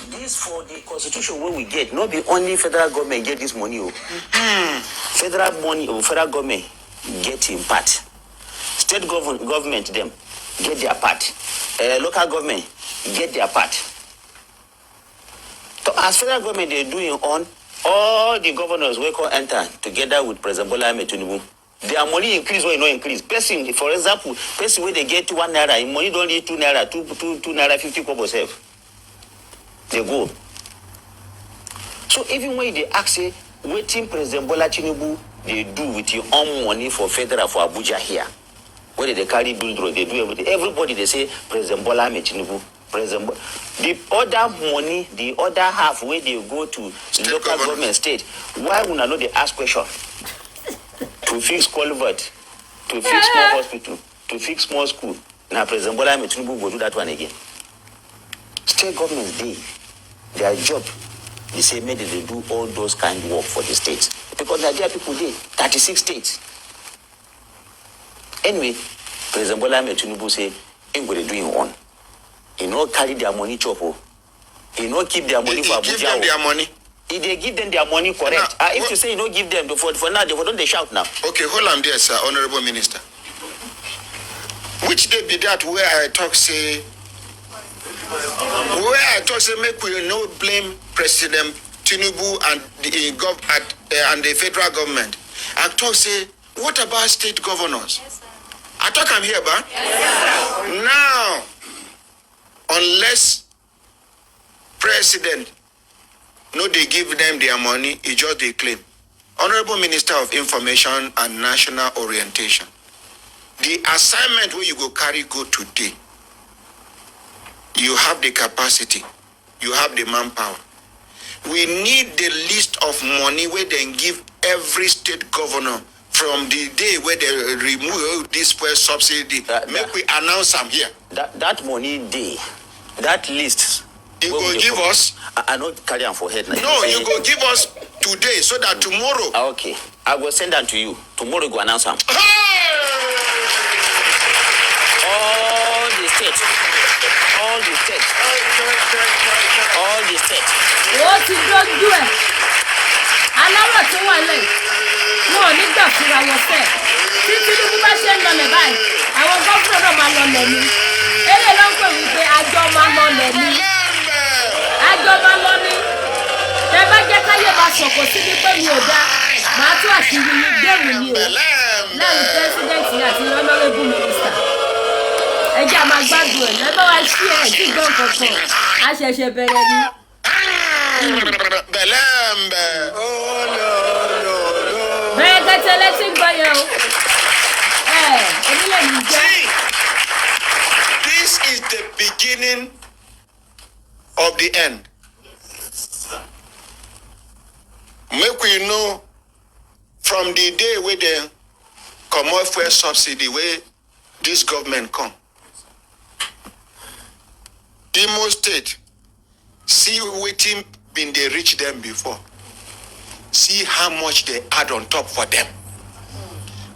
This for the constitution wey we get, no be only federal government get this money o. Federal money or federal government get im part, state government dem get their part, local government get their part. So as federal government dey do im own, all the governors wey come enter together with President Bola Ahmed Tinubu, their money increase or e no increase? Person, for example, person wey dey get ₦1, im money don reach ₦2, two two ₦2.50 sef dey go. So even when you dey ask say wetin President Bola Tinubu dey do with him own money for federal, for Abuja here, wey dey dey carry build road, dey do everything, everybody dey say President Bola Ahmed Tinubu, President Bo, the other money, the other half wey dey go to state local government, government, state, why una no dey ask question to fix culvert, to fix small hospital, to fix small school? Na President Bola Ahmed Tinubu go do that one again? State governments dey, their job be say make dem dey do all those kind work for the state, because na there people dey, 36 states. Anyway, President Bola Ahmed Tinubu say him go dey do him own. He no carry their money chop o. He no keep their money He, for he give Abuja them o. their money. He dey give them their money correct. Now, Ah, if you say he no give them, for now they for don dey shout now. Okay, hold on there, sir, Honorable Minister. Which day be that where I talk say make we no blame President Tinubu and the and the federal government? I talk say, what about state governors? I talk am here, ba? Yes, now, unless president no dey give them their money, e just dey claim. Honorable Minister of Information and National Orientation, the assignment wey you go carry go today, you have the capacity, you have the manpower. We need the list of money wey dem give every state governor from the day wey they remove this fuel subsidy. Make we announce am here. That money dey, that list. You wey go we dey give us? I no carry am for head now. No, you go give us today so that tomorrow. Ah, okay, I go send am to you tomorrow. You go announce am. Hey! All the states, all the states, all the states. Ó ti dójú ẹ̀. Alárọ̀ tó wà lẹ̀, wọn ò ní gbà fúnra wọn fẹ́. Tí Tinubu bá ṣe ń lọlẹ̀ báyìí, àwọn gómìnà náà máa lọlẹ̀ ni. Eléyìí ló ń pè wípé àjọ máa lọlẹ̀ ni, àjọ máa lọ ní. Tẹ bá jẹ́ káyé máa sọ̀kò síbi pé mi ò dá, màá tú àṣírí yín géèmù ni o láàrin president àti honourable minister. Ẹ jẹ́ a máa gbádùn ẹ̀ lẹ́bàá wa ṣí ẹ̀ tí gbọ́n kankan, a ṣẹ̀ṣẹ̀ bẹ̀rẹ̀ ni. Belembe. Bẹ́ẹ̀ kẹtẹ létí ń gbọ́ yẹn o, ẹ onílẹ̀ mi jẹ́. See, this is the beginning of the end. Make we know from the day wey dem comot fuel subsidy wey this government come. Imo State, see wetin bin dey reach them before. See how much they add on top for them.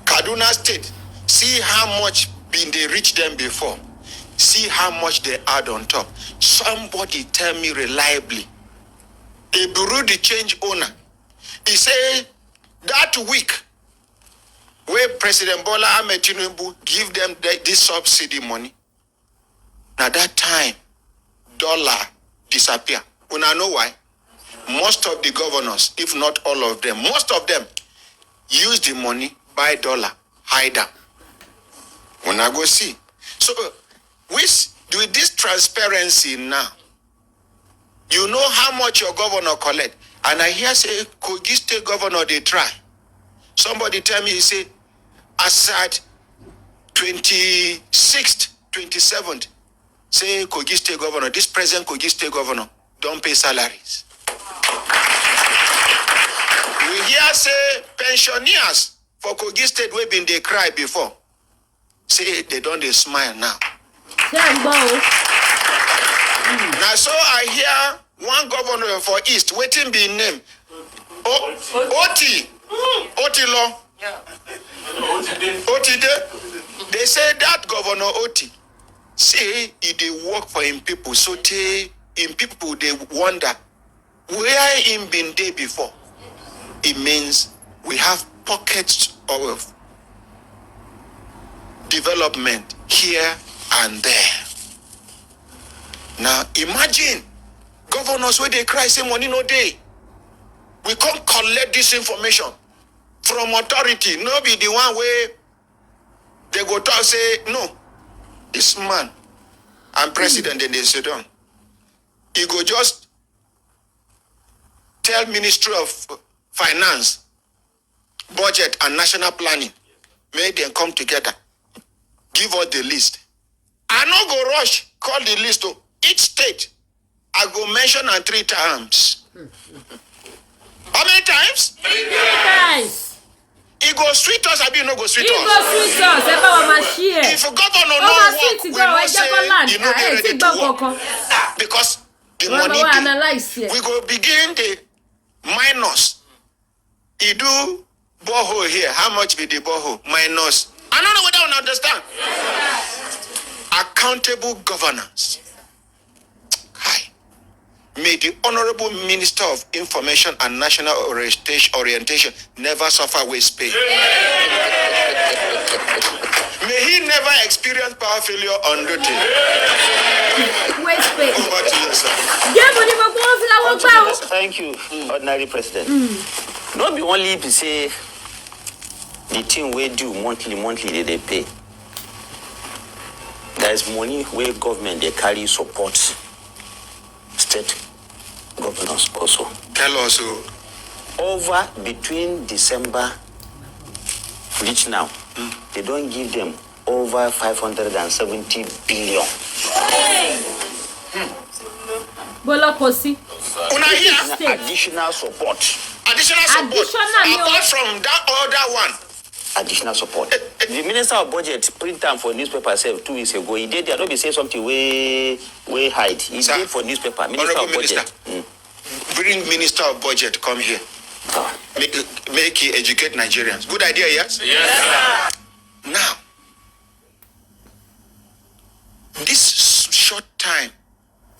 Kaduna State, see how much bin dey reach them before. See how much they add on top. Somebody tell me reliably, a bureau de change owner, he say that week wey President Bola Ahmed Tinubu give them this subsidy money, na that time dollar disappear. Una know why? Most of the governors, if not all of them, most of them use the money buy dollar, hide am. Una go see. So with this transparency now, you know how much your governor collect. And I hear say Kogi State governor dey try. Somebody tell me, he say as at 26th, 27th, say Kogi State governor, this present Kogi State governor, don pay salaries. We hear say pensioners for Kogi State wey been dey cry before, say they don dey smile now. Ṣé ẹ̀ ń gbọ́ o? Na so I hear one governor for east, wetin be im name? Oti. Oti lọ. Oti dey. They say that Governor Oti say e dey work for im people so tey Im people dey wonder where im been dey before. It means we have pockets of development here and there. Now imagine governors wey dey cry say money no dey. We come collect this information from authority, no be the one wey they go talk say no. This man and president dem dey sit down. E go just tell Ministry of Finance, Budget and National Planning, make dem come together, give us the list. I no go rush call the list o. Each state, I go mention am three times. How many times? Three times. E go sweet us abi e no go sweet E go us? sweet us. Ẹ bá wa máa ṣí ẹ. If governor Ó no máa work, sweet we gan know ẹ jẹ́ say kó land. e no dey Ẹ ti ready to gbọ́ work kankan. because the Wọ́n money máa wá dey. analyse ẹ. We go begin the minus. E do borehole here. How much be the borehole? Minus. I no know whether una understand. Accountable governance. Hi. May the Honorable Minister of Information and National Orientation never suffer waist pain. May he never experience power failure on duty. Waist pain. Over to you, sir. Game ni gbogbo wọn fi láwọn gbà ó. Thank you, ordinary president. No be only be say the thing wey due monthly monthly they dey pay. There is money wey government dey carry support state governors also. Tell us, oh. Over between December reach now, they don give them over 570 billion. Bọ́lá kò sí. Una hear? State. Additional support. Additional support. Additional ni o. Apart from that other one. Additional support. The minister of budget print am for newspaper sef 2 weeks ago. E dey there, no be say something wey hide. E Sir, dey for newspaper. Minister Honourable of budget. Minister. Bring Minister of Budget come here. Ah. Make he educate Nigerians. Good idea, yes? Yes, sir. Now, this short time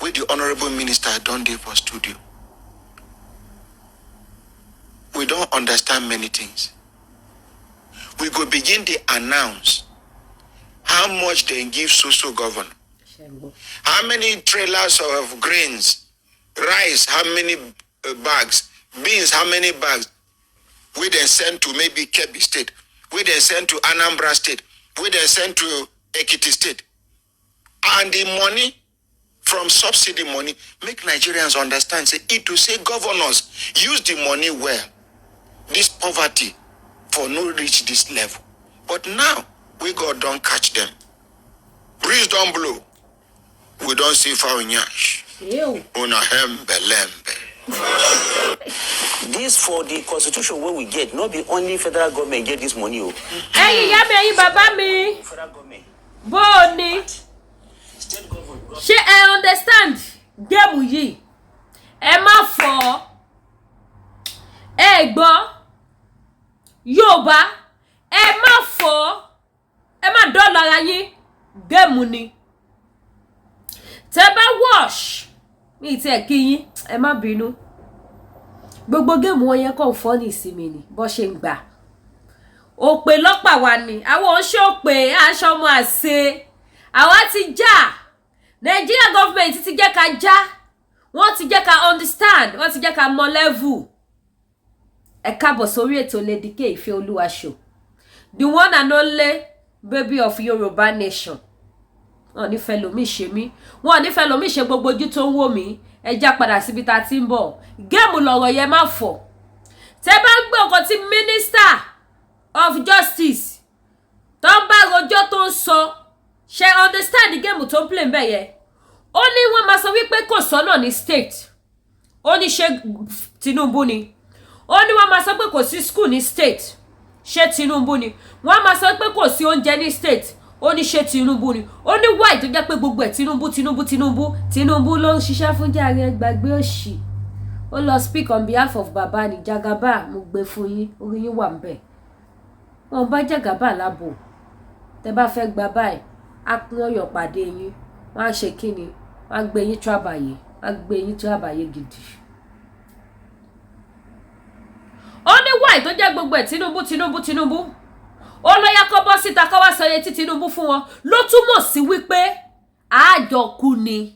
wey the honourable minister don dey for studio, we don understand many things. We go begin dey announce how much dem give so so governor, how many trailers of grains, rice, how many bags, beans, how many bags wey dem send to maybe Kebbi State, wey dem send to Anambra State, wey dem send to Ekiti State. And the money from subsidy money, make Nigerians understand say e to say governors use the money well, this poverty for no reach this level. But now wey God don catch them, breeze don blow, we don see fowl nyash. Ew. Una hembe lembe. This for the constitution wey we get, no be only federal government get this money o. Ẹ̀yin ìyá mi, ẹ̀yin bàbá mi, Federal government. bó o ní? State government. Ṣé ẹ understand game yìí? Ẹ má fọ́ ẹ gbọ́ Yorùbá, ẹ má fọ́, ẹ má dọ́ọ̀lù ara yín. Game ni tẹ bá wash mi tí ẹ kí yín, ẹ má bínú. Gbogbo game wọn yẹn kàn fọ́ ní ìsinmi ni bó ṣe ń gbà òpè lọ́pàá wa ni àwọn oṣù òpè aṣọ ọmọ àṣẹ àwa ti já. Nigeria government ti jẹ́ ká já, wọ́n ti jẹ́ ká understand, wọ́n ti jẹ́ ká mọ level. Ẹ káàbọ̀ sórí ètò Lady K Ìfẹ́ Olúwa show, the one and only baby of Yorùbá nation. Wọn ò ní fẹ́ lomi ṣe mí, wọn ò ní fẹ́ lomi ṣe gbogbo ojú tó ń wò mí. Ẹ já padà síbi tá a ti ń bọ̀. Game lọ̀rọ̀ yẹn, má fọ̀. Tẹ́ bá ń gbọ́ nǹkan tí minister of justice tó ń bá rojọ́ tó ń sọ, ṣe understand the game tó ń play mbẹ́ yẹn? Ó ní wọ́n máa sọ wípé kò sọ́nà ní state, ó ní ṣé Tinubu ni? Ó ní wọ́n máa sọ pé kò sí school ní state, ṣé Tinubu ni? Wọ́n máa sọ pé kò sí oúnjẹ ní state, ó ní ṣé Tinubu ni? Ó ní why tó jẹ́ pé gbogbo ẹ̀ Tinubu, Tinubu, Tinubu, Tinubu ló ń ṣiṣẹ́ fún jàre. Gbàgbé òṣì, ó lọ speak on behalf of baba ní Jagaba. Mo gbé fún yín, orí yín wà ń bẹ̀. Wọn bá Jagaba lábò, tẹ bá fẹ́ gba báyìí, á pín ọyàn pàdé yín, wọ́n á ṣe kí ni, wọ́n á gbé yín tírábàyè. Á gbé yín tí àbáyé gidi. Ó ní why tó jẹ́ gbogbo ẹ̀ Tinubu, Tinubu, Tinubu. Ó lọ́yà kọ́ bọ́ síta kọ́ wá sọ iye tí Tinubu fún wọn, ló túmọ̀ sí wípé àjọkú ni.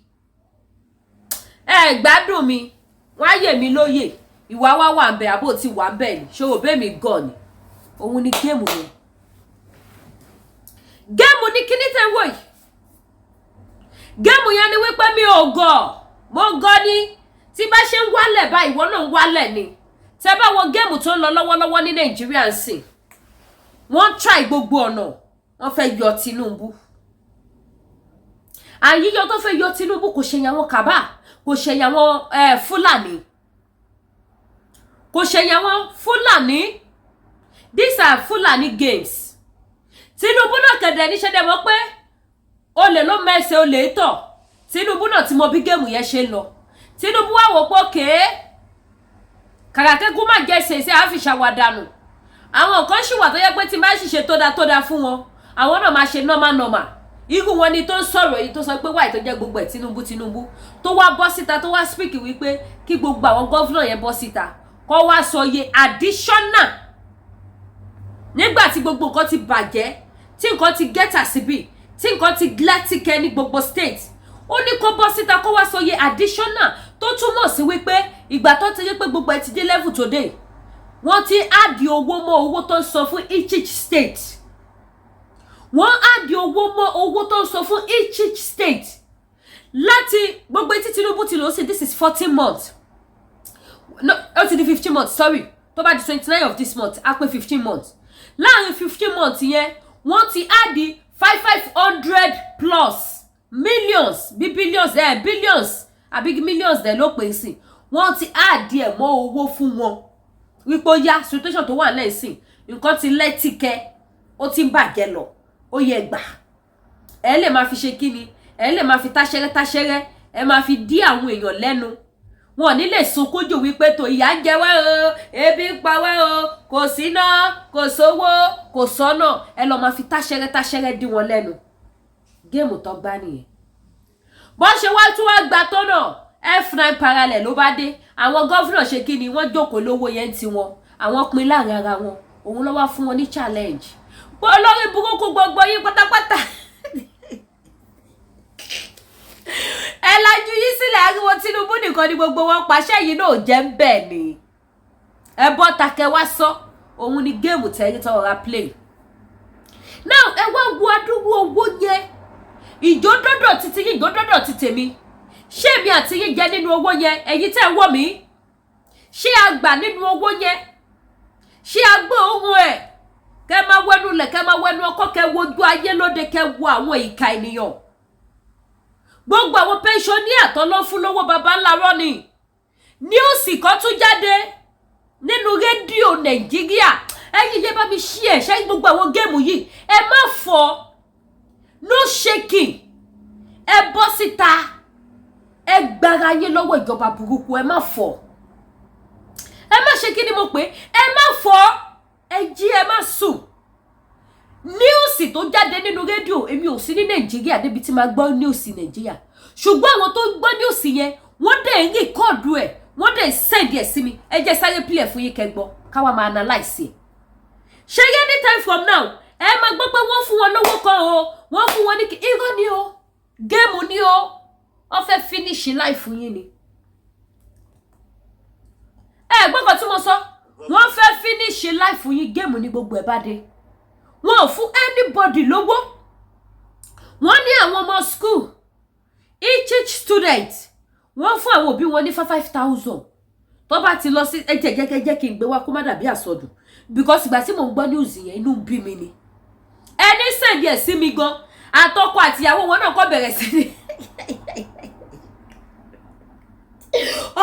Ẹ gbádùn mi, wọ́n á yè mí lóye. Ìwà wa wà ń bẹ, àbò tí wà ń bẹ ni ṣòwò bẹ́ẹ̀ mi gàn ni. Òun ni game yẹn. Game ní kíní tẹ́ ń wò yìí. Game yẹn ni wípé mi ò gọ̀, mo gọ̀ ni. Tí bá ṣe ń wálẹ̀ báyìí, ìwọ náà ń wálẹ̀ ni. Tẹ́ bá wo game tó ń lọ lọ́wọ́lọ́wọ́ ní Nàìjíríà ń sìn, wọ́n try gbogbo ọ̀nà, wọ́n fẹ́ yọ Tinubu. Àyíyọ tó fẹ́ yọ Tinubu kò ṣẹ̀yìn àwọn cabal, kò ṣẹ̀yìn àwọn Fúlàní, kò ṣẹ̀yìn àwọn Fúlàní. These are Fulani games. Tinubu náà kẹ̀dẹ̀ níṣẹ́ dẹ̀ mọ́ pé olè ló mẹ́sẹ̀ olè tọ̀. Tinubu náà ti mọ bí game yẹn ṣe ń lọ. Tinubu wà wò pé òkè kàkà kẹ́kún má jẹ́ ṣèṣe àfi ṣàwàdànù. Àwọn kan ṣì wà tó yẹ pé tí n bá ṣìṣe tó dáa tó dáa fún wọn, àwọn náà máa ṣe normal normal. Irú wọn ni tó ń sọ̀rọ̀ yìí, tó sọ pé wáyé tó jẹ́ gbogbo ẹ̀ Tinubu, Tinubu, tó wá bọ́ síta, tó wá speak wípé kí gbogbo àwọn governor yẹn bọ́ síta kó wá sọ iye additional nígbà tí gbogbo nǹkan ti bàjẹ́, tí nǹkan ti gẹ́tà síbì, tí nǹkan ti glẹ́tìkẹ́ ní gbogbo state. Ó ní kó bọ́ síta kó wá sọ iye additional, tó túmọ̀ sí wípé ìgbà tó ti rí pé gbogbo ẹ ti dé level tó dé, wọ́n ti add owó mọ́ owó tó ń san fún each state. Wọ́n add owó mọ́ owó tó ń san fún each state láti gbogbo etí Tinubu ti lò ó sí. This is 14 months, no, ó ti di 15 months, sorry. Tó bá di 29 of this month, á pé 15 months. Láàrin 15 months yẹn, wọ́n ti add 500 plus millions, bí billions, billions àbí millions dẹ̀ ló pè é sí. Wọ́n ti add ẹ̀ mọ́ owó fún wọn wípé ó yá, situation tó wà lẹ́sìn, nǹkan ti lẹ́tìkẹ́, ó ti ń bàjẹ́ lọ, ó yẹ gbà. Ẹ lè máa fi ṣe kíni, ẹ lè máa fi táṣẹ́rẹ́ táṣẹ́rẹ́, ẹ máa fi dí àwọn èèyàn lẹ́nu. Wọn ò ní lè sunkún jù wípé tó ìyà ń jẹ wá o, ebi ń pa wá o, kò síná, kò sówó, kò sọ́nà. Ẹ lọ́ọ́ máa fi táṣẹ́rẹ́ táṣẹ́rẹ́ dí wọn lẹ́nu. Game tó gbá nìyẹn. Bó ṣe wá tún wá gba tó náà, F9 parallel ló bá dé. Àwọn governor ṣe kí ni? Wọ́n jókòó lówó yẹn ti wọn, àwọn pin láàrin ara wọn. Òun ló wá fún wọn ní challenge pé olórí burúkú gbogbo yín pátápátá, ẹ lajú yín sílẹ̀. Ariwo Tinubu nìkan ni gbogbo wọn pàṣẹ yìí náà jẹ́ ń bẹ̀ ni. Ẹ bọ́ takẹ́ wá sọ. Òun ni game tẹ́rí tọ́ra play now. Ẹ wá wo adúrú owó yẹn. Ìjódọ́dọ̀ títí yín, ìjódọ́dọ̀ ti tèmi. Ṣé èmi àti yín jẹ nínú owó yẹn? Ẹ̀yin tẹ́ ń wò mí, ṣé a gbà nínú owó yẹn? Ṣé a gbọ́ ohun ẹ̀? Kẹ́ máa wẹnu lẹ̀, kẹ́ máa wẹnu ọkọ́, kẹ́ wojú ayé lóde, kẹ́ wo àwọn ìka ènìyàn. Gbogbo àwọn pensioner tó lọ fún lówó, baba ńlá rọ́ ni. News kan tún jáde nínú rédíò Nàìjíríà. Ẹ̀yin yẹn, bá mi ṣí ẹ̀ ṣe gbogbo àwọn game yìí. Ẹ má fọ, no shaking. Ẹ bọ́ síta, ẹ gbára yín lọ́wọ́ ìjọba burúkú. Ẹ má fọ, ẹ má ṣe kí ni mo pè, ẹ má fọ, ẹ jí, ẹ má sùn. News tó jáde nínú rédíò, èmi ò sí ní Nàìjíríà débi tí máa gbọ́ news Nàìjíríà, ṣùgbọ́n àwọn tó ń gbọ́ news yẹn, wọ́n dẹ̀ ń record ẹ̀, wọ́n dẹ̀ ń send ẹ̀ sí mi. Ẹ jẹ́ sáré play ẹ̀ fún yín kẹ́ gbọ́, káwa máa analyse ẹ̀. Ṣé anytime from now, ẹ máa gbọ́ pé wọ́n fún wọn lówó kan o, wọ́n fún wọn ní kí. Irọ́ ni o, game ni o. Wọ́n fẹ́ finish life yín ni. Ẹ gbọ́ kan tí mo sọ, wọ́n fẹ́ finish life yín. Game ní gbogbo ẹ̀ bá dé. Wọn ò fún anybody lówó. Wọ́n ní àwọn ọmọ school, each student, wọ́n fún àwọn òbí wọn ní 5,000 tó bá ti lọ sí. Ẹ jẹ́ jẹ́ jẹ́ kí n gbé wá kó má dàbí àsọdùn, because ìgbà tí mò ń gbọ́ news yẹn, inú ń bí mi ni. Ẹni send ẹ̀ sí mi gan, àtọkọ àtìyàwó wọn náà kọ́ bẹ̀rẹ̀ sí ní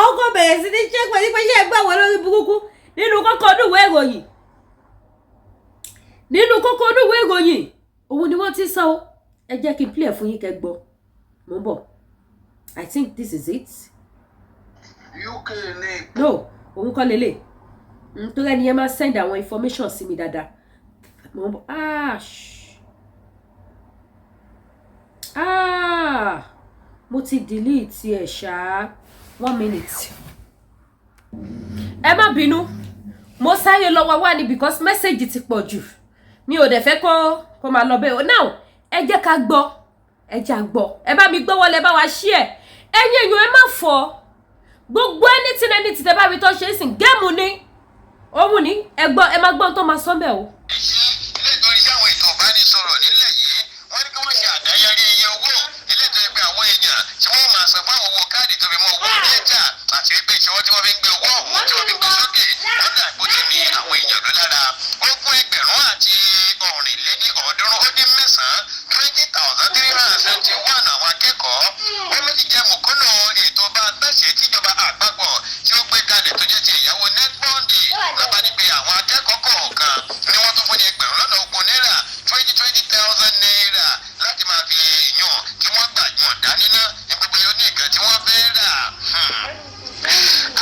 ọkọ bẹ̀rẹ̀ sí ní ṣé pẹ̀lú pé ṣé ẹ gbà wọ́n lórí burúkú nínú kókó onúwèé ìròyìn. Nínú kókó onúwèé ìròyìn òun ni wọ́n ti sọ. Ẹ jẹ́ kí n play ẹ̀ fún yín kẹ́ gbọ́. Mò ń bọ̀. I think this is it. UK ní. No, òun kọ́ lélẹ̀, nítorí ẹni yẹn máa send àwọn information sí mi dáadáa. Mò ń bọ̀. Ah, ah, Mo ti delete ẹ̀ ṣáá. One minute, ẹ má bínú, mo sáré lọ wá wá ni because message ti pọ̀ jù. Mi ò dẹ̀ fẹ́ kó máa lọ bẹ́ẹ̀. Now, ẹ jẹ́ ká gbọ́, ẹ jẹ́ à gbọ́. Ẹ bá mi gbọ́ wọlé, bá wa share. Ẹ̀yin èèyàn, ẹ má fọ́ gbogbo anything, anything tẹ bá rí tó ṣe é sìn, game ni òun ni. Ẹ gbọ́, ẹ má gbọ́n tó máa sọ bẹ́ẹ̀ o. Ilé ìtòrí sí àwọn ètò ìbánisọ̀rọ̀ nílẹ̀ yìí, wọ́n ní kí wọ́n ṣe àdáyẹrí iye owó ilé tó yẹ pé àwọn èèyàn tí wọ́n máa san fún àwọn owó káàdì tó fi mọ́ owó data, àti wípé ìṣọwọ́ tí wọ́n fi ń gbé owó ọ̀hún tí wọ́n fi ń gbé sókè, wọ́n dà bó ti ní àwọn èèyàn ló lára. 3,339, 20,371 àwọn akẹ́kọ̀ọ́ wọ́n ló ti jẹ́ mùkúnnù ètò bá a gbẹ̀ṣẹ̀ tíjọba àpapọ̀ tí ó gbé kalẹ̀ tó jẹ́ ti ẹ̀yáwó NELFUND. Lọ́ba ní pé àwọn akẹ́kọ̀ọ́ kọ̀ọ̀kan ni wọ́n tún fún ní 20,000 náírà, 20,000 naira, láti máa fi yàn tí wọ́n gbà yàn dání ná ní gbogbo yóò ní nǹkan tí wọ́n fẹ́ rà.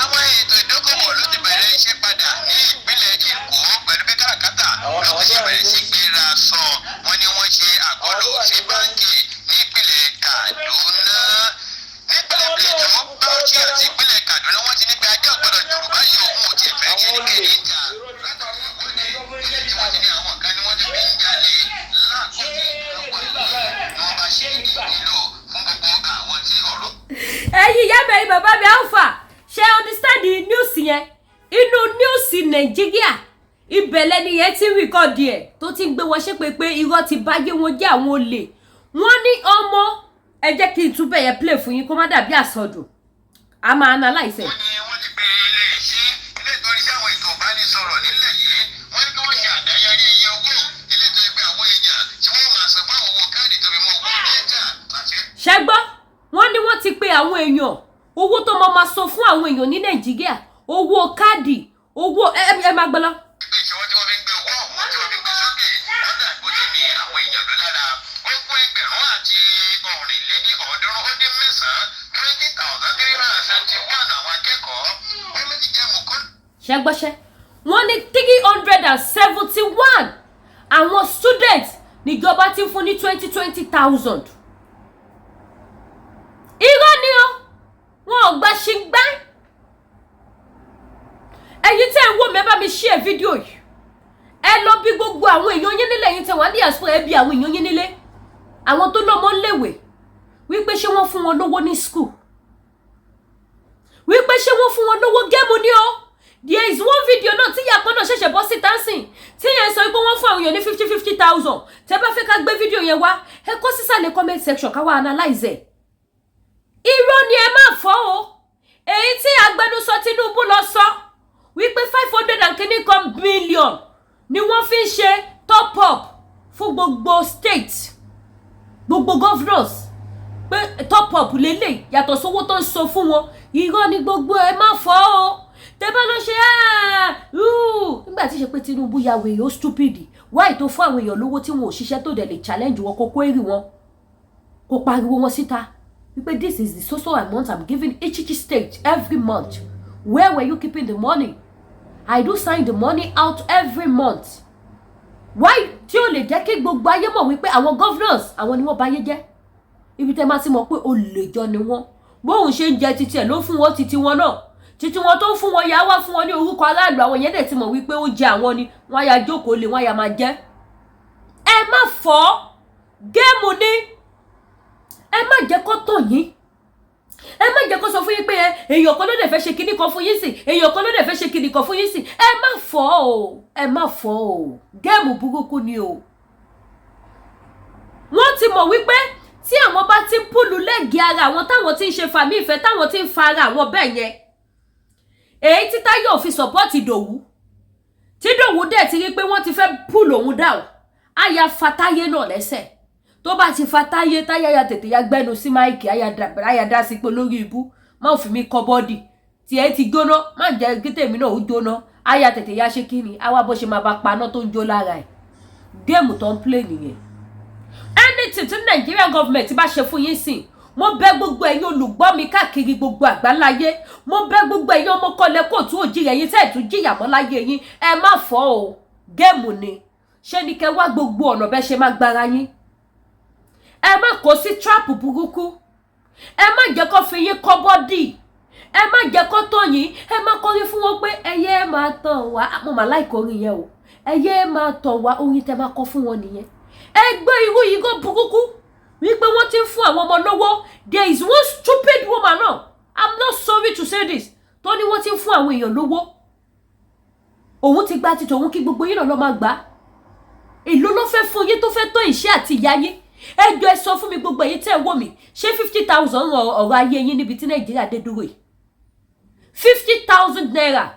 Àwọn ètò ìdókòwò ló ti bẹ̀rẹ̀ iṣẹ́ padà ní ìpínlẹ̀ Èkó pẹ̀lú bí káràkátà ló ti ṣe bẹ̀rẹ̀ sí gbéra sọ. Wọ́n ní wọ́n ṣe àkọlù sí báńkì ní ìpínlẹ̀ Kaduna, nípínlẹ̀ Plateau, Bauchi àti ìpínlẹ̀ Kaduna. Wọ́n ti ní pé ajá ògbọ́dọ̀ Yorùbá yìí, òun ò tiẹ̀ fẹ́ kí ẹnikẹ́ni jà látàrí ìwọ́de ilé tí wọ́n ti ní àwọn kan ni wọ́n ti fi ń jalè láàkókò lọ́pọ̀ ìlú ni wọ́n bá ṣe ìlò fún gbogbo àwọn tí ọ̀rọ̀ Ẹ̀yin ìyá mi, ẹ̀yin bàbá mi, alpha ṣe understand the news yẹn? Inú news Nàìjíríà, ibẹ̀ lẹ́ni yẹn ti ń record ẹ̀ tó ti ń gbé wọn ṣépè pé irọ́ ti báyé wọn jẹ́, àwọn olè. Wọ́n ní ọmọ, ẹ jẹ́ kí n tún bẹ̀ yẹn play fún yín kó má dàbí àsọdùn, a máa analyse ẹ̀. Wọ́n ní wọ́n ti pe ilé iṣẹ́ ilé ìtọ́jú sí àwọn ètò ìbánisọ̀rọ̀ nílẹ̀ yìí, wọ́n ní kí wọ́n ṣe àdáyẹrí iye owó ilé tó yẹ pé àwọn èèyàn tí wọ́n máa san fún àwọn owó káàdì tó fi mọ́ owó data àti Ṣẹ gbọ́? Wọ́n ní wọ́n ti pe àwọn èèyàn, owó tó máa ma san fún àwọn èèyàn ní Nàìjíríà, owó káàdì, owó ẹ máa gbọ́ lọ. Pé ìṣọwọ́ tí wọ́n fi ń gbé owó ọ̀hún tí wọ́n fi ń gbé sókè, wọ́n dà bó ti ní àwọn èèyàn ló lára. 3,339, 20,371 àwọn akẹ́kọ̀ọ́ wọ́n ló ti jẹ́ mọ̀kọ́. Ṣẹgbọ́ṣẹ́, wọ́n ní 371 àwọn students níjọba ti ń fún ní 20,000. Irọ́ ni o, wọn ò gba ṣingbá. Ẹ̀yin tẹ́ ń wò mí, ẹ bá mi share fídíò yìí. Ẹ lọ bí gbogbo àwọn èèyàn yín nílé, ẹ̀yin tẹ́ wà ní diaspora, ẹ bí àwọn èèyàn yín nílé, àwọn tó lọ́mọ léwè, wípé ṣé wọ́n fún wọn lówó ní school, wípé ṣé wọ́n fún wọn lówó? Game ni o. There is one video náà tí yàpọ̀ náà ṣẹ̀ṣẹ̀ bọ́ síta sìn tí yẹn sọ pé wọ́n fún àwọn èèyàn ní 50,000. Tẹ́ bá fẹ́ ká gbé fídíò yẹn wá, ẹ kọ sísàlẹ̀ comment section ká wá analyze ẹ̀. Irọ́ ni, ẹ má fọ́ o. Èyí tí agbẹnusọ Tinubu lọ sọ wípé 500 and kìíní kan billion ni wọ́n fi ń ṣe top up fún gbogbo state, gbogbo governors, pé top up lélẹ̀ yàtọ̀ sówó tó ń sọ fún wọn, irọ́ ni gbogbo ẹ, má fọ́ o. Tẹ́ bá lọ ṣe nígbà tí ṣe pé Tinubu ya wèrè, ó stupid. Why tó fún àwọn èèyàn lówó tí wọn ò ṣiṣẹ́, tó dẹ̀ lè challenge wọn, kó kó èrè wọn, kó pariwo wọn síta wípé this is the so so amount I'm giving each state every month? Where were you keeping the money? I do sign the money out every month. Why tí ó lè jẹ́ kí gbogbo ayé mọ̀ wípé àwọn governors, àwọn ni wọ́n bà ayé jẹ́? Ibi tẹ́ máa ti mọ̀ pé olè jọ ni wọ́n, bóun ṣe ń jẹ titi ẹ̀ ló fún wọn titi wọn náà, titi wọn tó ń fún wọn yà wá fún wọn ní orúkọ aráàlú. Àwọn yẹn dẹ̀ ti mọ̀ wípé ó jẹ àwọn ni wọ́n á ya jókòó lé, wọ́n á ya máa jẹ́. Ẹ má fọ́, game ni. Ẹ má jẹ́ kó tàn yín, ẹ má jẹ́ kó sọ fún yín pé ẹ èèyàn kan ló dẹ̀ fẹ́ ṣe kinní kan fún yín sí, èèyàn kan ló dẹ̀ fẹ́ ṣe kinní kan fún yín sí. Ẹ má fọ́ o, ẹ má fọ́ o, game burúkú ni o. Wọ́n ti mọ̀ wípé tí àwọn bá ti ń pull leg ara àwọn, táwọn ti ń ṣe fàmí ìfẹ́, táwọn ti ń fa ara àwọn bẹ́ẹ̀ yẹn, èyí tí Táyọ̀ fi support Ìdòwú, tí Ìdòwú dẹ̀ ti rí pé wọ́n ti fẹ́ pull òun down, á ya fa Táyé náà lẹ́sẹ̀. Tó bá ti fa Táyé, Táyé ya tètè ya gbẹ́nu sí mic, àyà dá sí pé lórí ibú, má fi mí kọ́ body tí ẹ ti jóná, má jẹ́ kí tèmi náà ó jóná. Àyà tètè ya ṣe kí ni àwa bó ṣe máa bá paná tó ń jó lára ẹ̀. Game tó ń play nìyẹn. Anything tí Nigeria government bá ṣe fún yín sìn, mo bẹ̀ gbogbo ẹ̀yin olùgbọ́ mi káàkiri gbogbo àgbáláyé, mo bẹ̀ gbogbo ẹ̀yin ọmọ kọlẹ̀ kóòtù òjìrì, ẹ̀yin tẹ́ ẹ̀ tún jìyà mọ́ láyé yín, ẹ má fọ́ o. Game ni. Ṣé ni kẹ́ wá gbogbo ọ̀nà bẹ́ẹ̀ ṣe má gbára yín, ẹ má kó sí trap burúkú. Ẹ má jẹ́ kó fi yín kọ́ body. Ẹ má jẹ́ kó tàn yín. Ẹ má kọrin fún wọn pé ẹyẹ máa tàn wá. Mo mà like orin yẹn o. Ẹyẹ máa tàn wá, orin tẹ máa kọ fún wọn nìyẹn. Ẹ gbọ́ irú yìí kó burúkú wípé wọ́n ti ń fún àwọn ọmọ lówó. There is one stupid woman now, I'm not sorry to say this, tó ní wọ́n ti ń fún àwọn èèyàn lówó, òun ti gba títọ̀ òun, kí gbogbo yín náà lọ́ máa gbà á. Èló ló fẹ́ fún yín tó fẹ́ tó ìṣẹ́ àti ìyá yín? Ẹ jọ̀ọ́, ẹ sọ fún mi, gbogbo èyí tẹ́ ẹ wò mí, ṣé 50,000 ràn ọ̀rọ̀ ayé yín níbi tí Nàìjíríà dé dúró yìí? ₦50,000,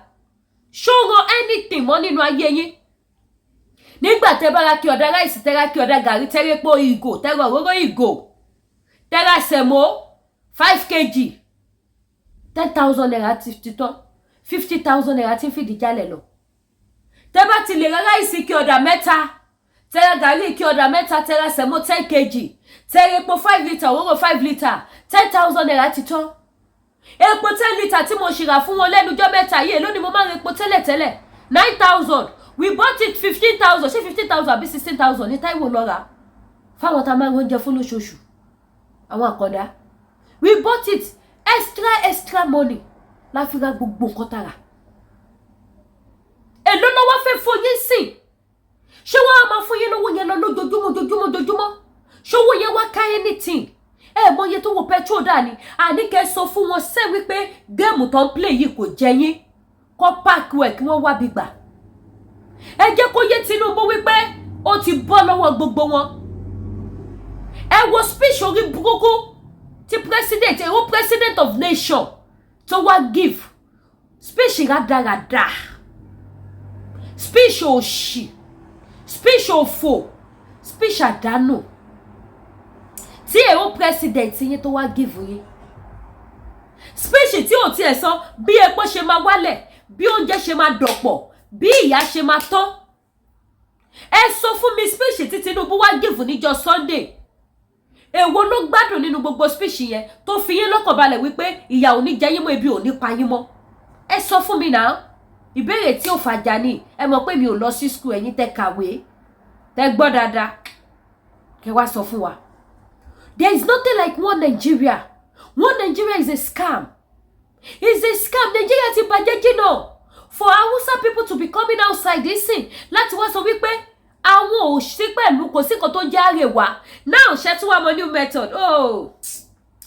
ṣó ran anything mọ́ nínú ayé yín? Nígbà tẹ́ bá ra kí ọ̀dà rice, tẹ́ ra kí ọ̀dà gàrí, tẹ́ ra epo ìgò, tẹ́ ra òróró ìgò, tẹ́ ra semo 5 kg, ₦10,000 ti tán. ₦50,000 ti ń fìdí jálẹ̀ lọ. Tẹ́ bá ti lè ra rice kí ọ̀dà mẹ́ta, tẹ́ ra gàrí kí ọ̀dà mẹ́ta, tẹ́ ra semo 10 kg, tẹ́ ra epo 5 litre, òróró 5 litre, ₦10,000 ti tán. Epo 10 litre tí mo ṣì rà fún wọn lẹ́nujọ́ mẹ́ta yìí, èló ni mo máa ń ra epo tẹ́lẹ̀tẹ́lẹ̀? 9,000. We bought it 15,000. Ṣé 15,000 àbí 16,000 ní Táíwò lọ rà fáwọn tá a máa ń oúnjẹ fún lóṣooṣù, àwọn àkàndá? We bought it extra, extra money la fi ra gbogbo nǹkan tara. Èló lọ́wọ́ fẹ́ fún yín sìn? Ṣé wọ́n á máa fún yín lówó yẹn lọ lójoojúmọ́, ojoojúmọ́, ojoojúmọ́? Ṣówó yẹn wá ká anything? Ẹ mọ iye tó wọ petrol dà ní. Àní kẹ́ sọ fún wọn ṣé wípé game tó ń play yìí kò jẹ yín, kọ́ páàkì ẹ̀ kí wọ́n wá bí gbà. Ẹ jẹ́ kó yé Tinubu wípé ó ti bọ́ lọ́wọ́ gbogbo wọn. Ẹ wo speech orí burúkú tí president, èrò president of nation tó wá give speech rádaràda, speech òṣì, speech òfò, speech àdánù tí èrò president yín tó wá give yín, speech tí ò tiẹ̀ sọ bí epo ṣe máa wálẹ̀, bí oúnjẹ ṣe máa dọ̀pọ̀, bí ìyà ṣe máa tán. Ẹ sọ fún mi, speech tí Tinubu wá give níjọ́ Sunday, èwo ló gbádùn nínú gbogbo speech yẹn tó fi yín lọ́kàn balẹ̀ wípé ìyà ò ní jẹ yín mọ́, ebi ò ní pa yín mọ́? Ẹ sọ fún mi náà. Ìbéèrè tí ò fàjà ni. Ẹ mọ̀ pé mi ò lọ sí school. Ẹ̀yin tẹ́ kàwé, tẹ́ gbọ́ dáadáa, kẹ́ wá sọ fún wa. There is nothing like one Nigeria. One Nigeria is a scam, is a scam. Nigeria ti bàjẹ́ jìnnà for Hausa people to be coming outside nísìn láti wá sọ wípé àwọn ò sí pẹ̀lú, kò sí nǹkan tó ń jẹ́ àrèwá náà. Ṣe tún wá mọ new method? Oh,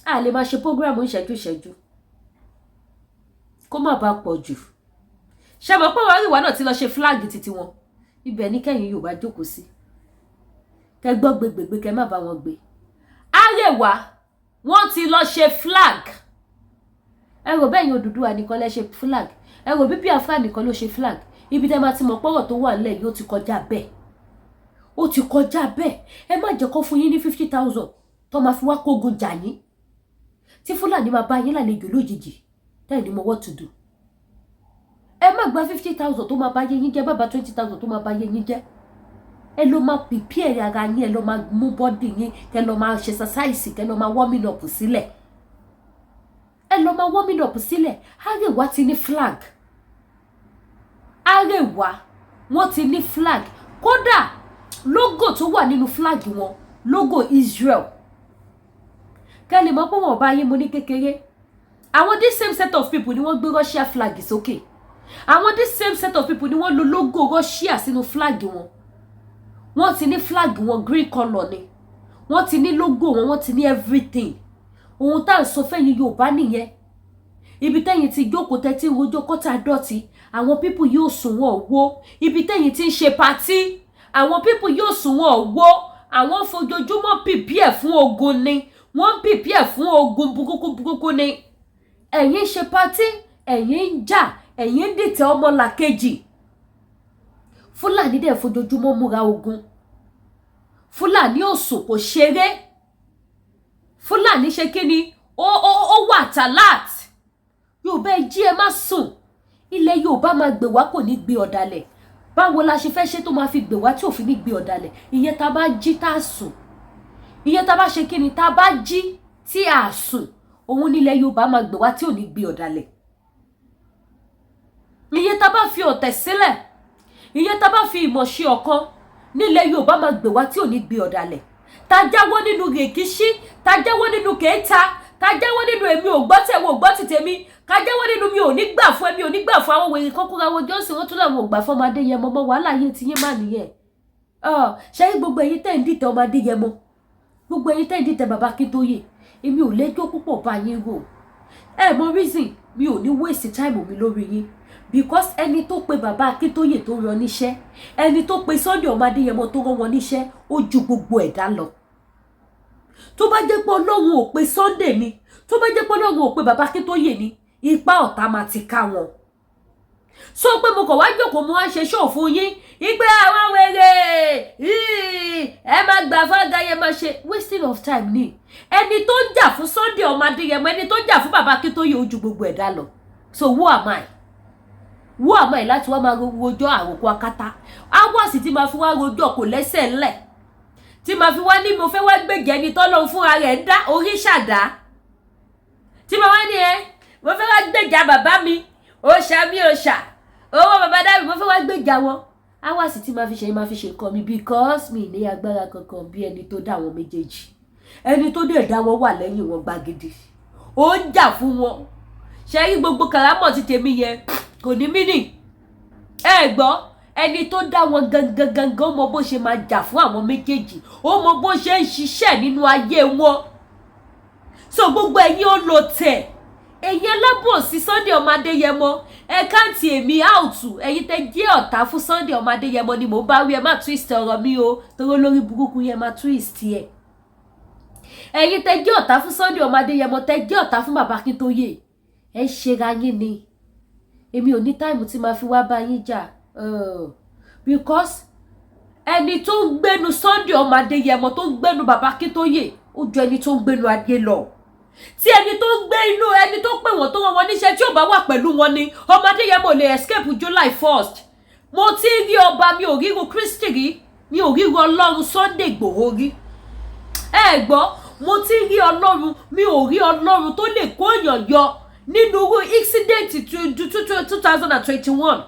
a lè máa ṣe program ìṣẹ́jú ìṣẹ́jú kó má bàa pọ̀ jù. Ṣe mọ̀ pé àwọn àríwá náà ti lọ ṣe flag títí wọn? Ibẹ̀ ní kẹ́yìn Yorùbá jókòó sí, kẹ́ gbọ́ gbégbégbé, kẹ́ má bá wọn gbé. Àrèwá wọ́n ti lọ ṣe flag. Ẹ rò bẹ́ẹ̀ yín, Odùduwà nìkan lẹ ṣe flag. Ẹ rò bí Biafra nìkan ló ṣe flag. Ibi tẹ́ máa ti mọ̀ pọ́rọ̀ tó wà nílẹ̀ yìí, ó ti kọjá bẹ́ẹ̀, ó ti kọjá bẹ́ẹ̀. Ẹ má jẹ́ kó fún yín ní 50,000 tó máa fi wá kógun jà yín, tí Fúlàní máa bá yín lálejò lójijì, tẹ́ ní mo what to do. Ẹ má gba 50,000 tó máa bá yé yín jẹ́, bàbá, 20,000 tó máa bá yé yín jẹ́. Ẹ lọ máa prepare ara yín, ẹ lọ máa mú body yín, kẹ lọ máa ṣe exercise, kẹ lọ máa warming up sílẹ̀, ẹ lọ máa warming up sílẹ̀. Àríwá ti ní flag. Àríwá wọ́n ti ní flag. Kódà logo tó wà nínú flag wọn, logo Israel. Kẹ́ lè mọ̀ pé wọn ò bá yín mu ní kékeré. Àwọn this same set of people ni wọ́n gbé Russia flag sókè. Àwọn this same set of people ni wọ́n lo logo Russia sínú flag wọn. Wọ́n ti ní flag wọn, green colour ni. Wọ́n ti ní logo wọn, wọ́n ti ní everything. Ohun tá à ń sọ fẹ́yìn Yorùbá nìyẹn. Ibi tẹ́yìn ti jókòó, tẹ́tí rojọ́ kọ́tà dọ̀tí, àwọn people yóò sùn wọ́n wó. Ibi tẹ́yìn ti ń ṣe party, àwọn people yóò sùn wọ́n wó. Àwọn fojoojúmọ́ prepare fún ogun ni. Wọ́n ń prepare fún ogun burúkú burúkú ni. Ẹ̀yin ń ṣe party, ẹ̀yin ń jà, ẹ̀yin ń dìtẹ̀ ọmọlàkejì. Fúlàní dẹ̀ fojoojúmọ́ múra ogun. Fúlàní ò sùn, kò ṣeré. Fúlàní ṣe kí ni? Ó wà alert. Yorùbá, ẹ jí, ẹ má sùn. Ilẹ̀ Yorùbá máa gbè wá, kò ní gbé ọ̀dàlẹ̀. Báwo la ṣe fẹ́ ṣe tó máa fi gbè wá tí òfin ní gbé ọ̀dàlẹ̀? Ìyẹn tá a bá jí tá a sùn. Ìyẹn tá a bá ṣe kí ni, tá a bá jí tí a sùn, òun nílẹ̀ Yorùbá máa gbè wá tí ò ní gbé ọ̀dàlẹ̀. Ìyẹn tá a bá fi ọ̀tẹ̀ sílẹ̀, ìyẹn tá a bá fi ìmọ̀ ṣe ọ̀kan, nílẹ̀ Yorùbá máa gbè wá tí ò ní gbé ọ̀dàlẹ̀. Tá a jáwọ́ nínú rèkíṣí, tá a jáwọ́ nínú kèéta, tá Ká jáwọ́ nínú èmi ò gbọ́ tẹ̀wọ́ ò gbọ́ ti tèmi. Ká jáwọ́ nínú mi ò ní gbà fún ẹ, mi ò ní gbà fún. Àwọn wèrè kan kóra wọn jọ́sìn, wọ́n tún làwọn ò gbà fún ọmọ Adéyẹmọ mọ́. Wàhálà yé ti yín má nìyẹn. Ṣé gbogbo ẹ̀yin tẹ́ ń dìtẹ̀ ọmọ Adéyẹmọ, gbogbo ẹ̀yin tẹ́ ń dìtẹ̀ bàbá Akíntóyè, èmi ò lẹ́jọ́ púpọ̀ bá yín rò. Ẹ mọ reason mi ò ní waste time mi lórí yín, because ẹni tó pe bàbá Akíntóyè tó rán níṣẹ́, ẹni tó pe Sunday ọmọ Adéyẹmọ tó rán wọn níṣẹ́, ó ju gbogbo ẹ̀dá lọ. Tó bá jẹ́ pé Ọlọ́run ò pe Sunday ni, tó bá jẹ́ pé Ọlọ́run ò pe bàbá Akíntóyè ni, ipa ọ̀tá máa ti ká wọn. So pé mo kàn wá jókòó, mo wá ṣe ṣóò fún yín ìgbé àwọn wèrè, ẹ máa gbà fága yẹn, máa ṣe wasting of time ni. Ẹni tó ń jà fún Sunday ọmọ Adéyẹmọ, ẹni tó ń jà fún bàbá Akíntóyè, ó ju gbogbo ẹ̀dá lọ. So who am I, who am I láti wá máa rojọ́ àròkọ akátá hours tí máa fi wá rojọ́ kò lẹ́sẹ̀ ńlẹ̀, tí máa fi wá ní mo fẹ́ wá gbèjẹ́ ẹni tọ́lọ́run fúnra rẹ̀ ń dá oríṣàdá, tí mo wá ní ẹ mo fẹ́ wá gbèjà bàbá mi, òòṣà mi, òòṣà owó bàbá dábì, mo fẹ́ wá gbèjà wọn. Hours tí máa fi ṣe nǹkan mi, because mi ní agbára kankan bí ẹni tó dá àwọn méjèèjì. Ẹni tó dẹ̀ dá wọn wà lẹ́yìn wọn gbàgede, ó ń jà fún wọn. Ṣe rí gbogbo kàrámọ̀ ti tèmi yẹn kò ní mí nì. Ẹ gbọ́, ẹni tó dá wọn gangan gangan ó mọ bó ṣe máa jà fún àwọn méjèèjì, ó mọ bó ṣe ń ṣiṣẹ́ nínú ayé wọn. So gbogbo ẹ̀yin ó lò tẹ̀, ẹ̀yin alábòsí Sunday ọmọ Adéyẹmọ, ẹ count èmi out. Ẹ̀yin tẹ́ jẹ́ ọ̀tá fún Sunday ọmọ Adéyẹmọ ni mò ń bá wí. Ẹ má twist ọ̀rọ̀ mi o, torí olórí burúkú yẹn má twist ẹ. Ẹ̀yin tẹ́ jẹ́ ọ̀tá fún Sunday ọmọ Adéyẹmọ, tẹ́ jẹ́ ọ̀tá fún bàbá Akíntóyè, ẹ ṣera yín ni. Èmi ò ní time tí màá fi wá bá yín jà, because ẹni tó ń gbénu Sunday ọmọ Adéyẹmọ, tó ń gbénu bàbá Akíntóyè, ó ju ẹni tó ń gbénu adé lọ. Tí ẹni tó ń gbé inú ẹni tó pè wọ́n, tó rán wọn níṣẹ́, tí ò bá wà pẹ̀lú wọn ni, ọmọ Adéyẹmọ ò lè escape July 1st. Mo ti rí ọba, mi ò ríru Kristi rí, mi ò ríru Ọlọ́run Sunday Ìgbòho rí. Ẹ gbọ́, mo ti rí Ọlọ́run, mi ò rí Ọlọ́run tó lè kó èèyàn yọ nínú irú incident 2021.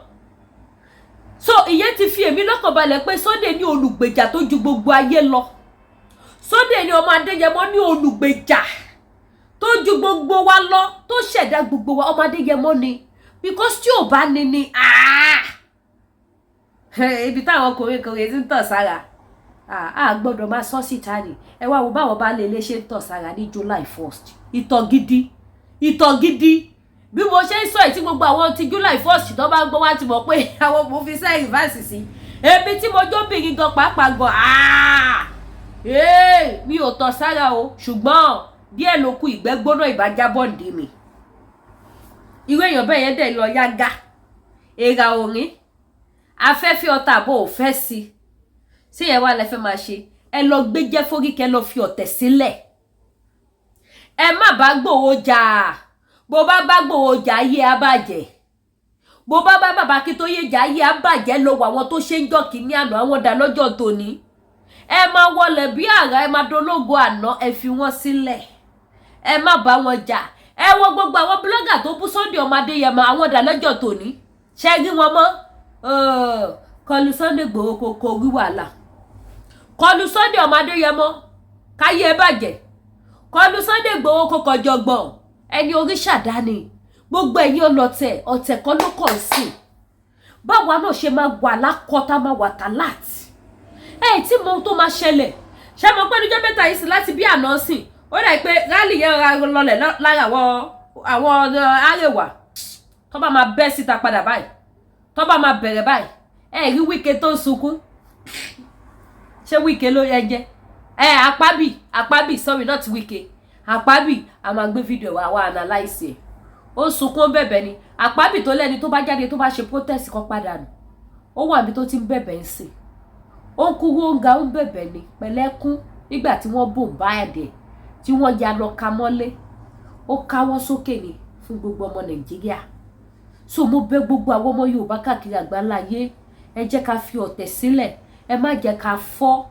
So ìyẹn ti fi èmi lọ́kàn balẹ̀ pé Sunday ní olùgbèjà tó ju gbogbo ayé lọ. Sunday ní ọmọ Adéyẹmọ ní olùgbèjà tó ju gbogbo wa lọ, tó ṣẹ̀dá gbogbo wa. Ọmọ Adéyẹmọ ni, because tí ò bá ní ni ibi táwọn ọkùnrin kan ti ń tọ̀ sára, a gbọ́dọ̀ máa sọ síta ni. Ẹ wá wo báwọn bá lè lè ṣe ń tọ̀ sára ní July 1st. Ìtọ̀ gidi, ìtọ̀ gidi. Bí mo ṣe ń sọ ẹ̀, tí gbogbo àwọn ti July 1st tó bá ń gbọ́ wá ti mọ̀ pé àwọn mo fi sẹ́yìn reverse sí. Èmi tí mo jóbìnrin gan pàápàá gan, mi ò tọ̀ sára o, ṣùgbọ́n díẹ̀ ló kù ìgbẹ́ gbóná ìbájábọ̀ ǹdí mi. Irú èèyàn bẹ́ẹ̀ yẹn dẹ̀ lọ yága èèrà òrín afẹ́fẹ́ ọ̀tá àbọ̀ ò fẹ́ sí sí yẹn wá lẹ fẹ́ máa ṣe. Ẹ lọ gbé jẹ́ forí kẹ́ lọ fi ọ̀tẹ̀ sílẹ̀. Ẹ má bá Gbòho jà. Bó bá bá Gbòho jà, ayé á bàjẹ́. Bó bá bá bàbá Akíntóyè jà, ayé á bàjẹ́. Lọ wọ àwọn tó ṣe ń jọ́ kínní àná, àwọn dà lọ́jọ́ tòní. Ẹ máa wọlé bí àrà, ẹ máa dológo àná. Ẹ fi wọ́n sílẹ̀, ẹ má bá wọn jà. Ẹ wo gbogbo àwọn blogger tó bú Sunday ọmọ Adéyẹmọ, àwọn dà lọ́jọ́ tòní? Ṣe rí wọn mọ́? Kọlu Sunday Igboho kò kò rí wàhálà. Kọlu Sunday ọmọ Adéyẹmọ, káyé ẹ bàjẹ́. Kọlu Sunday Igboho kò kọjọgbọ̀n ẹni oríṣàdá ni. Gbogbo ẹ̀yin ọlọ́tẹ̀, ọ̀tẹ̀ kan ló kàn sí. Báwa náà ṣe máa wà lákọ̀ọ́tà, máa wà tálàt ẹ tí mo ohun tó máa ṣẹlẹ̀. Ṣé mo pẹ́ níjọ́ mẹ́ta yìí sí láti bí àná sìn, ó dà pé rally yẹn ra lọlẹ̀ lára àwọn Arewa tó bá máa bẹ́ síta padà báyìí, tó bá máa bẹ̀rẹ̀ báyìí. Ẹ rí Wike tó ń sunkún. Ṣé Wike ló yẹ jẹ́ ẹ? Àpábì, Àpábì, sorry, not Wike, Àpábì. A máa gbé fídíò wa wá analyse ẹ̀. Ó sunkún, ó bẹ̀bẹ̀ ni. Àpábì tó lẹ́ni tó bá jáde, tó bá ṣe protest kan padà nù, ó wà níbi tó ti ń bẹ̀bẹ̀ ń sìn. Ó ń kúrú, ó ń ga, ó ń bẹ̀bẹ̀ ni pẹ̀lẹ́kún. Nígbà tí wọ́n bò ń bá ẹ̀dẹ̀ tí wọ́n ya lọ ka mọ́lé, ó káwọ́ sókè ni fún gbogbo ọmọ Nàìjíríà. So mo bẹ̀ gbogbo àwọn ọmọ Yorùbá káàkiri àgbáńlá ayé, ẹ jẹ́ ká fi ọ̀tẹ̀ sílẹ̀, ẹ má jẹ́ ká fọ́.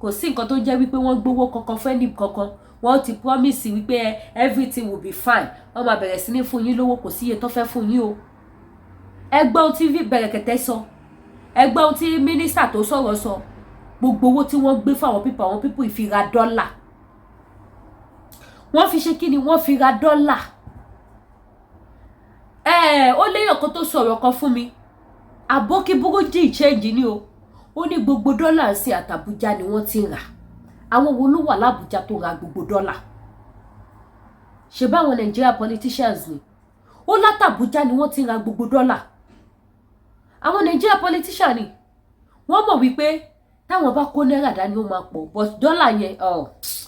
Kò sí nǹkan tó jẹ́ wípé wọ́n gbowó kankan fẹ́ ní kankan. Wọ́n ti promise wípé everything will be fine, wọ́n máa bẹ̀rẹ̀ sí ní fún yín lówó. Kò sí iye tó fẹ́ fún yín o. Ẹ gbọ́ ohun tí Bẹ̀rẹ̀kẹ̀tẹ̀ sọ, ẹ gbọ́ ohun tí mínísítà tó sọ̀rọ̀ sọ. Gbogbo owó tí wọ́n gbé fún àwọn people, àwọn people ìfira dọ́là. Wọ́n fi ṣe kí ni? Wọ́n fi ra dọ́là. Ẹ ó léèyàn kan tó sọ̀rọ̀ kan fún mi, àbókí bureau de change ni o. Ó ní gbogbo dọ́là ń sin àtàbújá ni wọ́n ti ń rà. Àwọn wo ló wà lábújá tó ra gbogbo dọ́là? Ṣe báwọn Nigeria politicians ni. Ó látàbújá ni wọ́n ti ń ra gbogbo dọ́là. Àwọn Nigeria politicians ni wọ́n mọ̀ wípé táwọn bá kó náírà dání, ó máa pọ̀, but dọ́là yẹn,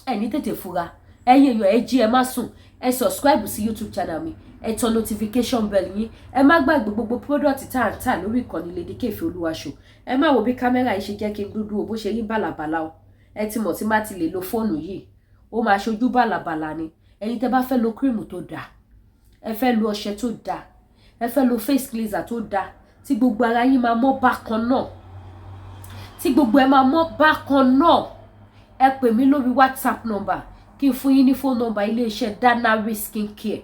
ẹ ní tètè fura. Ẹ̀yin èèyàn, ẹ jí, ẹ má sùn. Ẹ subscribe sí YouTube channel mi, ẹ tan notification bell yín. Ẹ má gbàgbé gbogbo product tá à ń tà lórí ìkànnì Lady K Ìfẹ́ Olúwaṣọ. Ẹ má wo bí kámẹ́rà yìí ṣe jẹ́ kí n dúdú o, bó ṣe rí bàlàbàlà o. Ẹ ti mọ̀ tí má ti lè lo fóònù yìí, ó máa ṣojú bàlàbàlà ni. Ẹ̀yin tẹ́ bá fẹ́ lo cream tó dáa, ẹ fẹ́ lo ọṣẹ tó dáa, ẹ fẹ́ lo face cleanser tó dáa, tí gbogbo ara yín máa mọ́ bákan náà, tí gbogbo ẹ máa mọ́ bákan náà, ẹ pè mí lórí WhatsApp number kí n fún yín ní phone number iléeṣẹ́ Danari Skincare.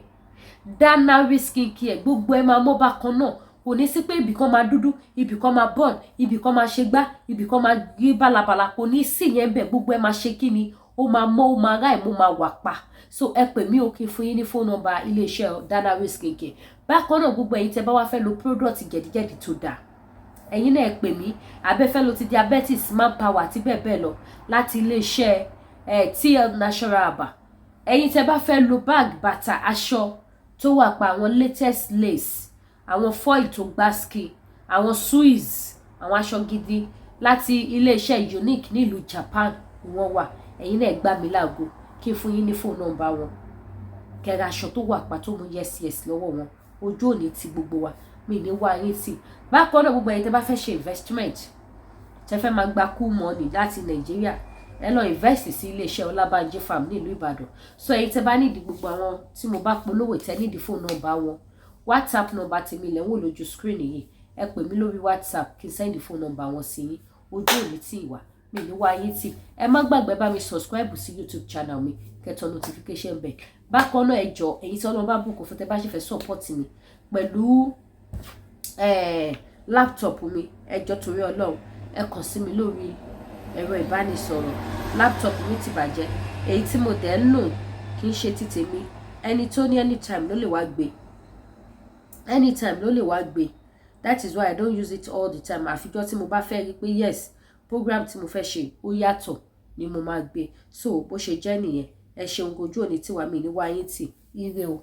Danari Skincare, gbogbo ẹ máa mọ́ bákan náà. Kò ní sí pé ibì kan máa dúdú, ibì kan máa burn, ibì kan máa ṣe gbá, ibì kan máa rí bálabàla. Kò ní sí yẹn bẹ́ẹ̀. Gbogbo ẹ máa ṣe kí ni? Ó máa mọ́, ó máa ráì, mo máa wà pa. So ẹ pè mí o, kí n fún yín ní phone number iléeṣẹ́ Danari Skincare. Bákan náà, gbogbo ẹ̀yin tẹ́ bá wá fẹ́ lo product jẹ̀díjẹ̀dí tó dáa, ẹ̀yin náà ẹ pè mí. Abẹ́fẹ́ lo ti diabetes, manpower àti bẹ́ẹ̀ bẹ́ẹ̀ lọ láti iléeṣẹ́ TL Natural Herbal. Ẹ̀yin tẹ́ bá fẹ́ lo bag, bàtà, aṣọ tó wà pa, àwọn latest lace, àwọn foil tó gbáski, àwọn swiss, àwọn aṣọ gidi láti iléeṣẹ́ Unique nílùú Japan ni wọ́n wà. Ẹ̀yin náà gbá mi láago kí n fún yín ní phone number wọn, kẹrẹ aṣọ tó wà pa, tó mú yes yes lọ́wọ́ wọn. Ojú òní ti gbogbo wa, mi ní wá yín tì. Bákan náà, gbogbo ẹ̀yin tẹ́ bá fẹ́ ṣe investment, tẹ́ fẹ́ máa gba cool money láti Nàìjíríà, ẹ lọ invest sí iléeṣẹ́ Ọlábànjí Farm nílùú Ìbàdàn. So ẹ̀yin tẹ́ bá nídìí gbogbo àwọn tí mo bá polówó, tẹ́ nídìí phone number wọn, WhatsApp number tèmi lẹ́ ń wò lójú screen yìí. Ẹ pè mí lórí WhatsApp kí n send phone number wọn sí yín. Ojú òní tì wá, mi ní wá yín tì. Ẹ má gbàgbé bá mi subscribe sí YouTube channel mi, kẹ́ tẹ notification bell. Bákan náà, ẹ jọ̀ọ́, èyí tí Ọlọ́run bá bùkún fún, tẹ́ bá ṣe fẹ́ support mi pẹ̀lú laptop mi, ẹ jọ̀ọ́, torí Ọlọ́run, ẹ kàn sí mi lórí ẹ̀rọ ìbánisọ̀rọ̀. Laptop mi ti bàjẹ́. Èyí tí mo dẹ̀ ń lò kì í ṣe ti tèmi. Ẹni tó ní, anytime ló lè wá gbé, anytime ló lè wá gbé. That is why I don't use it all the time. Àfijọ́ tí mo bá fẹ́ rí pé yes, program tí mo fẹ́ ṣe ó yàtọ̀ ni mo máa gbé. So bó ṣe jẹ́ nìyẹn. Ẹ ṣeun, ojú òní tiwa, mi ní wáyé tì. Ire o.